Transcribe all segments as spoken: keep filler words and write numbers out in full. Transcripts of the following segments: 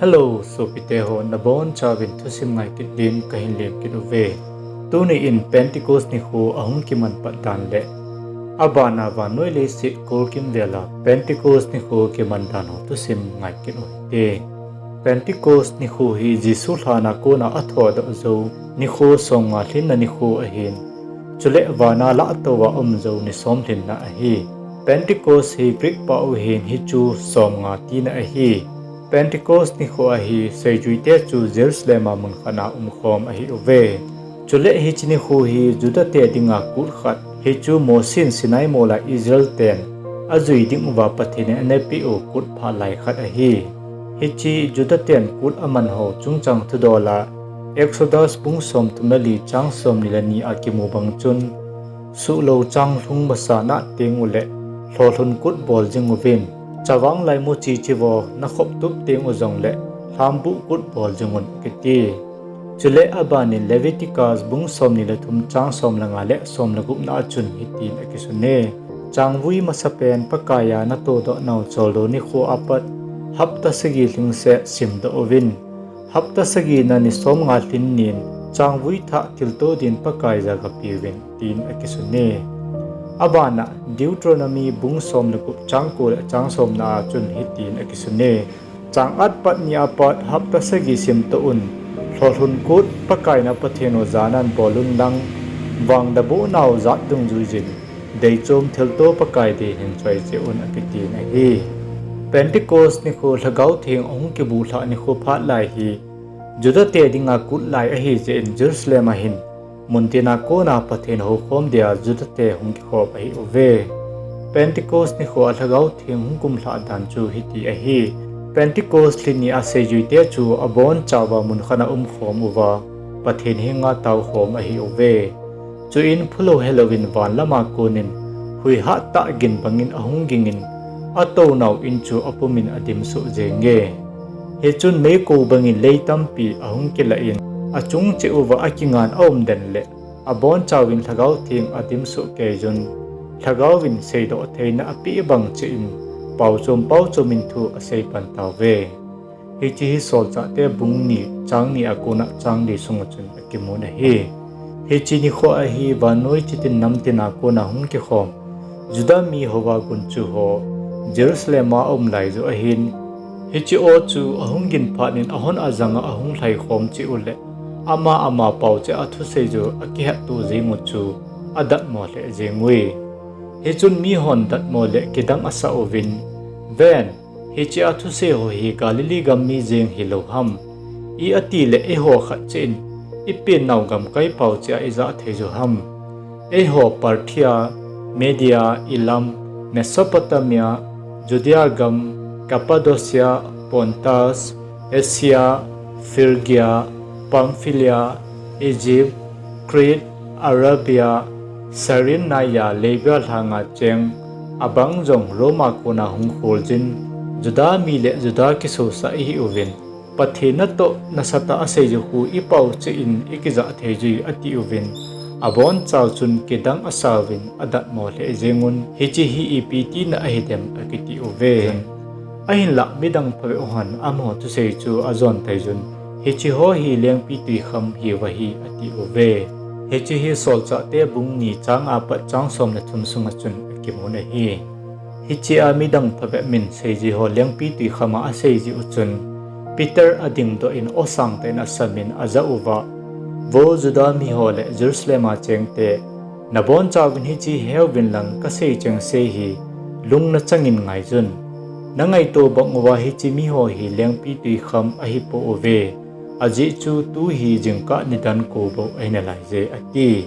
Hello, sopite ho, nabonchauvin thusim ngai kit din kahin lem kit uve. Tuni in Pentecost nikho ahung kiman pat dan le abana vannoi leiset kolkimvela Pentecost nikho kiman dan ho thusim ngai kit uhite. Pentecost nikho hi Jesu lhana kona athodoh jou nikho somnga lhinna nikho ahin, chule vana lahtouva um jou ni som lhinna ahi. Pentecost hi Greek pao hin hichu somnga tina ahi. Pentecost nikho ahi seijuite chu Jerusalem a mun khatna umkhom ahiuve. Chule hiche nikho hi Judate dinga kut khat, hichu Mosen Sinai mola Israel ten ajui dinguva Pathen in anepeh u kut phat lai khat ahi. Hiche Judaten kut aman ho chungchang thudola Exodus bung somthum le li chang somni le ni a kimu bang chun, suhlou changlhung masa nah tengule lholhun kut bol jing uvin, chavang laimu chichivo nakhop tup tengu jongle lhambuh kut bol jingun akiti. Chule abanin Leviticus bung somni le thum chang som le nga le som le gupna a chun hitin akisune. Changvui masapen Pakaiya natodoh nau choldo nikho apat hapta sagi lhingset simdoh uvin, hapta sagina ni somnga lhin nin changvui thah thilto din Pakai jagapiuvin, tin akisune. Abana Deuteronomy bung som le gup chang ko le chang somna a chun hitin akisune. Chang at pat ni apat hapta sagi simtoh un, lholhun kut Pakai na Pathen u janan bolun lang, vangdabohnau jat dungjuijin, deichom thilto Pakai dei hin choicheh un akitin ahi. Pentecost nikho Lhagao Theng ahung kibulhah nikho phat lai hi Judate dinga kut lai ahijeh in Jerusalem ahin muntina kona Pathen houkhom dia Judate hung kikhop ahiuve. Pentecost nikho a Lhagao Theng hung kumlhah dan chu hiti ahi. Pentecost lhin ni a seijuite chu abonchauva mun khatna umkhom uva Pathen henga taokhom ahiuve. Chuin phulou helouvin van lama konin hui hattah gin bangin ahung gingin, atounau in chu apumin adimsuh jenge. Hichun meikong bangin lei tampi ahung kilah in, achung cheh uva akingan aumden le abonchauvin Lhagao Theng adimsuh keijun, Lhagaovin seidoh theina apeh bang cheh in, paochom paochom in thu aseipan tauve. Hiche hi Solchahte bung ni chang ni a kona chang li sunga chun akimun ahi. Hiche nikho ahi vannoi chitin namtina kona hung kikhom Juda mihouva gunchu ho Jerusalem a aum laiyu ahin, hiche aw chu ahung gin phatnin ahon ajanga ahung lhaikhom cheh ule, ama ama paocheh a thuseiyu akihettoh jengu chu adatmo lheh jengui. Hichun mihon datmo le kidang asah uvin, ven, hiche a thusei ho hi Galilee gam mi jeng hilou ham? I atile eiho khat cheh in ipennau gamkai paocheh a ijah theiyu ham? Eiho Parthia, Media, Elam, Mesopotamia, Judea gam, Cappadocia, Pontus, Asia, Phrygia, Pamphylia, Egypt, Crete, Arabia, Cyrene a Libya lhanga cheng, abang jong Roma kona hung kholjin, Juda mi le Juda kisosah ihiuvin, Pathen natoh nasatah a aseiyu khu ipaocheh in ikijah theiyui atiuvin, abonchau chun kidang asauvin adatmo lheh jengun, hiche hi ipi tina ahidem akitiuve. Ahinlah midang phabep hon amaho thusei chu ajon theiyun, hiche ho hi lengpitwi kham hiuva hi atiuve. Hiche hi Solchahte bung ni chang apat chang som le thum sunga chun akimun ahi. Hichea midang phabep min seiji ho lengpitwi khama aseiji u chun, Peter adingdoh in awsangtah in asamin ajah uva, Vo Juda miho le Jerusalem a chengte, nabonchauvin hiche heuvin lang kasei chengse hi lung nachangin ngaiyun. Nangaito bang uva hiche miho hi lengpitwi kham ahipouve. Ajeh chu tu hi jingkah nidan ko bou ahinalaiye ati.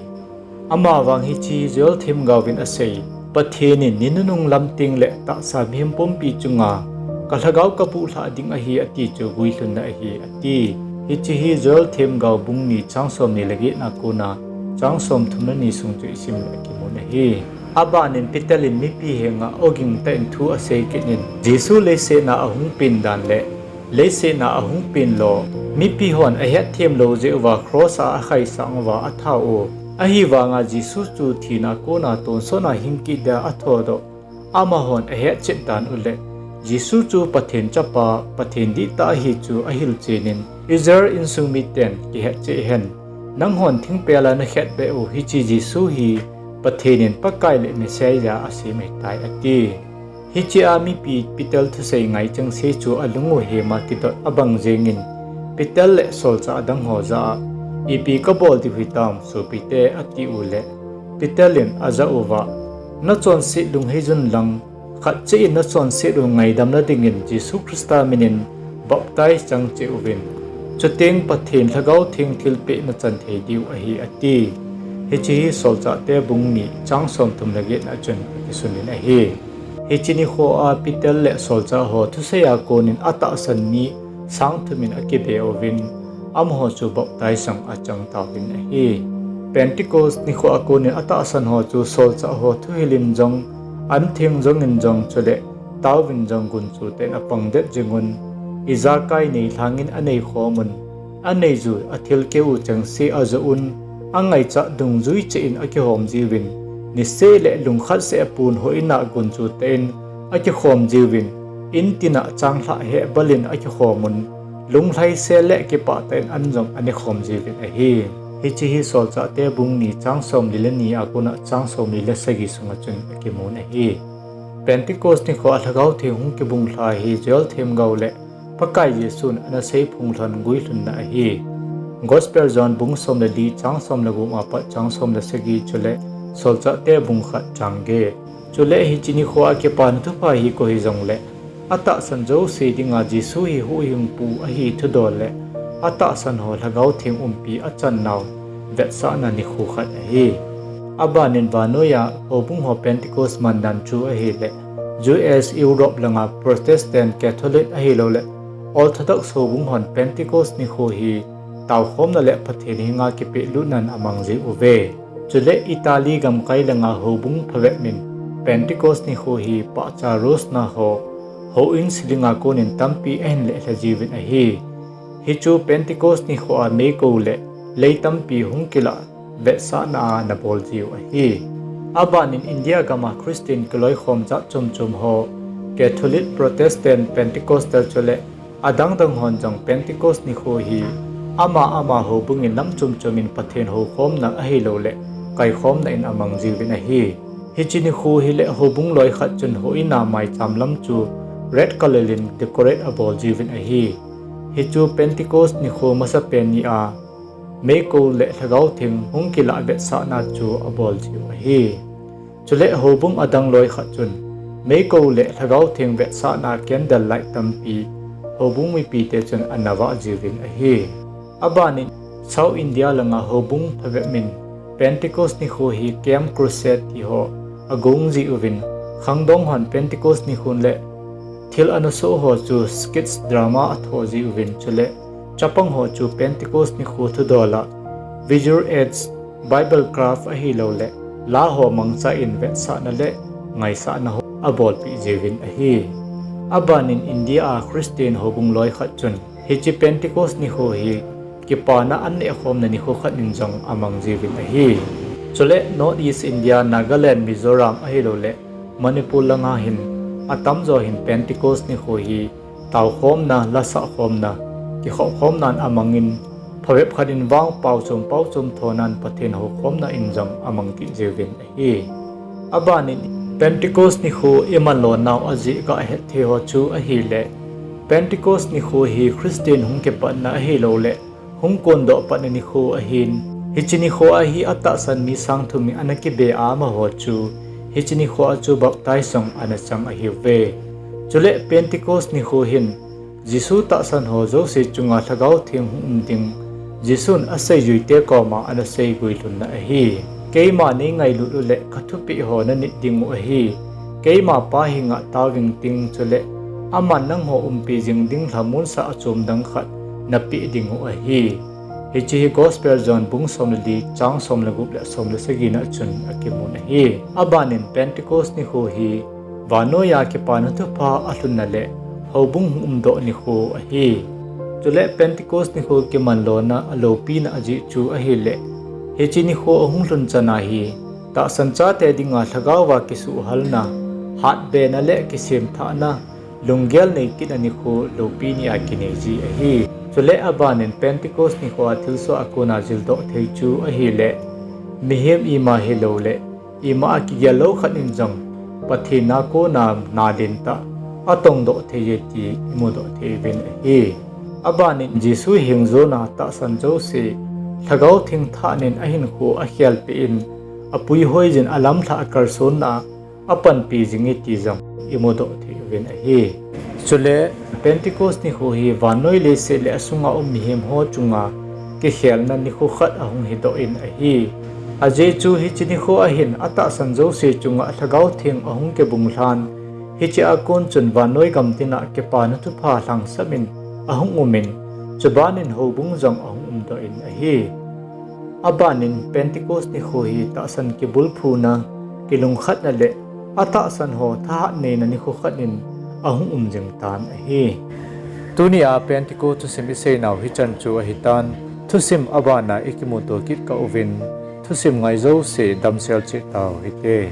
Amavang hiche Joel themgaovin asei, Pathen in ni nunung lam tengle tahsa mihem pumpi chunga kalhagao kabuhlhah ding ahi ati chu guilhunna ahi ati. Hiche hi Joel themgao bung ni chang somni le getna kona chang somthum le ni sung chu isim le akimun ahi. Abanin Peter in mipi henga ogingtah in thu asei kit in, Jesu leiset a ahung pen dan le leiset a ahung pen lo, mipi hon ahetthem lou jeh uva cross a akhaisang uva athau, ahivanga Jesu chu thina kona tonsot a hing kit dia athodoh, amahon ahetchet dan ule, Jesu chu Pathen Chapa, Pathen dihtah ahi chu ahilchen in, Israel insung miten kihet cheh hen, nanghon thingpel a nakhetbeh u hiche Jesu hi Pathen in Pakai le Messiah asem ahitai, ati. Hichea mipi Peter thusei ngai chengse chu alung u hema kidot abang jengin, Peter le solchah adang ho jah a, ipi kabol diu hitam sopite, ati uleh, Peter in ajah uva, nachonset lunghei jun lang, khatcheh in nachonset u ngaidamna dingin Jesu Christa minin baptize chang cheh uvin, chuteng Pathen Lhagao Theng thilpeh nachan thei diu ahi, ati. Hiche hi Solchahte bung ni chang somthum le get na chun akisunin ahi. Hiche nikho a Peter le solchah ho thusei a konin atahsan mi sang thum in akibe uvin, amaho chu baptize jong achang tauvin ahi. Pentecost nikho a konin atahsan ho chu solchah ho thuhil in jong, an theng jongin jong chule taovin jong gunchu tah in apangdet jingun, ijakai neilhangin aneikhomun, aneiju athilkeu chengse ajoh un, angaichat dungjui cheh in akihom jiuvin, niseh le lungkhat seh a pun houin a gunchu tah in akikhom jiuvin, in tin a changlhah hehbal in akikhomun, lunglhaisel le kipah tah in an jong anekhom jiuvin ahi. Hiche hi Solchahte bung ni chang somli le ni a kona chang somli le sagi sunga chun akimun ahi. Pentecost nikho a Lhagao Theng hung kibunglha hi Joel themgao le Pakai Jesun anasei phunglhon guilhunna ahi. Gospel John bung som le li chang som le gup a pat chang som le sagi chule Solchahte bung khat chang get. Chule hiche nikho a kipana thupha hi koi hijongle, atahsan jouse dinga Jesu hi huhhingpu ahi thudol le atahsan ho Lhagao Theng umpi achan nau vetsahna nikho khat ahi. Abanin vannoiya houbung ho Pentecost mandan chu ahile, U S, Europe langa Protestant, Catholic ahiloule Orthodox houbung hon Pentecost nikho hi taokhomna le Pathen henga kipehlutnan amang jiuve. Chule Italy gamkai langa houbung phabep min Pentecost nikho hi pahcha Rosh na ho, houin silinga konin tampi ahin lehlha jiuvin ahi. Hichu Pentecost nikho a meikou le lei tampi hung kilah vetsahna a anabol jiu ahi. Abanin India gama Christian kiloikhom jat chomchom ho, Catholic, Protestant, Pentecostal chule adangdang hon jong Pentecost nikho hi ama ama houbungin lam chomchom in Pathen houkhomna ahiloule kaikhomna in amang jiuvin ahi. Hiche nikho hile houbung loi khat chun houin a maicham lam chu red colour in decorate abol jiuvin ahi. Hichu Pentecost nikho masapen ni a meikou le Lhagao Theng hung kilah vetsahna chu abol jiu ahi. Chule houbung adang loi khat chun meikou le Lhagao Theng vetsahna candle light tampi houbung mipite chun anavah jiuvin ahi. Abanin South India langa houbung phabep min Pentecost nikho hi Camp Crusade tiho agong jiuvin, khangdong hon Pentecost nikhon le thil anasoh ho chu skits, drama athoh jiuvin, chule chapang ho chu Pentecost nikho thudola visual aids, Bible craft ahiloule la ho mangcha in vetsahna le ngaisahna ho abolpeh jiuvin ahi. Abanin India a Christian houbung loi khat chun hiche Pentecost nikho hi kipana an nehkhomna nikho khat in jong amang jiuvin ahi. Chule North East India, Nagaland, Mizoram ahiloule Manipur langa hin atamjo hin Pentecost nikho hi taokhomna, lasah khomna, kikhopkhomnan amangin, phabep khat in vang paochom paochom thonan Pathen houkhomna in jong amang kit jiuvin ahi. Abanin Pentecost nikho iman lonau ajeh gahetthei ho chu ahile, Pentecost nikho hi Christian hung kipatna ahiloule hung kondoh patna nikho ahin, hiche nikho a hi atahsan mi sang thum in anakibe a amaho chu hiche nikho a chu baptize jong anachang ahiuve. Chule Pentecost nikho hin Jesu tahsan ho jouse chunga Lhagao Theng hung um ding Jesun aseijuite koma anasei guilhunna ahi. Keima neingailut uleh kathupeh ho nanit dingu ahi. Keima Pa henga taoving ting chule aman nangho umpi jing ding lhamonsah achom dang khat napeh dingu ahi. Hiche hi Gospel John bung som le li chang som le gup le som le sagina chun akimun ahi. Abanin Pentecost nikho hi vannoiya kipana thupha alhunna le houbung hung umdoh nikho ahi. Chule Pentecost nikho kiman lona aloupina ajeh chu ahile, hiche nikho ahung lhun chana hi tahsan chate dinga Lhagaova kisuhhalna, hatbena le kisemthahna, lunggel nei kitna nikho loupi nia kinei ji ahi. Chule abanin Pentecost nikho a thilsoh a kona jildoh thei chu ahile, mihem ima hilouleh ima a kigel lou khat in jong Pathen a kona na lentah atongdoh thei e ti imudoh thei uvin ahi. Abanin Jesu hengjona tahsan jouse Lhagao Theng thanin ahinkho akhelpeh in, apuihoijin alamlhah akalsonna a apanpi jing e ti jong imudoh thei uvin ahi. Chule Pentecost nikho hi vannoi leiset le asunga um mihem ho chunga kikhelna nikho khat ahung hidoh in ahi. Ajeh chu hiche nikho ahin atahsan jouse chunga Lhagao Theng ahung kibunglhan, hiche a kon chun vannoi gamtina kipana thupha lhangsap in ahung umin, chubanin houbung jong ahung umdoh in ahi. Abanin Pentecost nikho hi tahsan kibulphuna, kilungkhatna le atahsan ho thahat neina nikho khat in ahung um jing tan ahi. Tunia Pentecost thusim iseinau hichan chu ahitan, thusim abana ikimuto kit kah uvin, thusim ngai jouse damsel cheh tau hite.